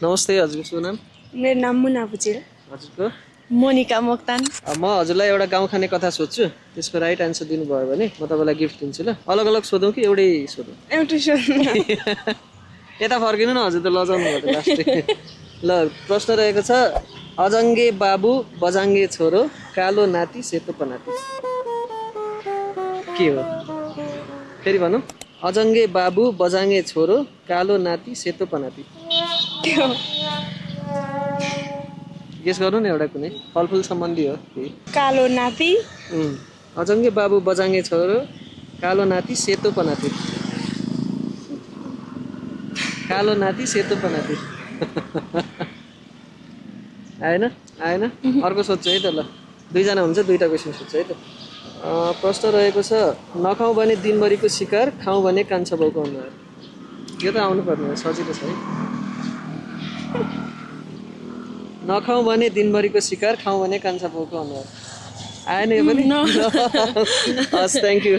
नमस्ते हजुरको शुभ नाम मेरो नाम मुना भुजेल। हजुरको मोनिका मोक्तान। म हजुरलाई एउटा गाउँ खाने कथा सोध्छु त्यसको राइट आन्सर दिनुभयो भने म तपाईँलाई गिफ्ट दिन्छु ल अलग अलग सोधौँ कि एउटै सोधौँ एउटै सोध्नु। यता फर्किनु न हजुर त लजाउनु भयो त लास्टै ल प्रश्न रहेको छ अजङ्गे बाबु बजाङ्गे छोरो कालो नाति सेतो पनाति के हो फेरि भनौँ अजङ्गे बाबु बजाङ्गे छोरो कालो नाति सेतो पनाति त्यो गेस गर्नु न एउटा कुनै फलफुल सम्बन्धी हो केही कालो नाति। अजङ्गे बाबु बजाङ्गे छोरो कालो नाति सेतो पनाति कालो नाति सेतो पनाति आएन आएन अर्को सोध्छु है त ल दुईजना हुन्छ दुईवटा क्वेसन सोध्छु है त प्रश्न रहेको छ नखाउँ भने दिनभरिको शिकार खाउँ भने कान्छ बाउको अनुहार यो त आउनुपर्ने हो सजिलो छ है नखाउँ भने दिनभरिको शिकार खाउँ भने कान्छ बाउको अनुहार आएन यो पनि हस् थ्याङ्क यू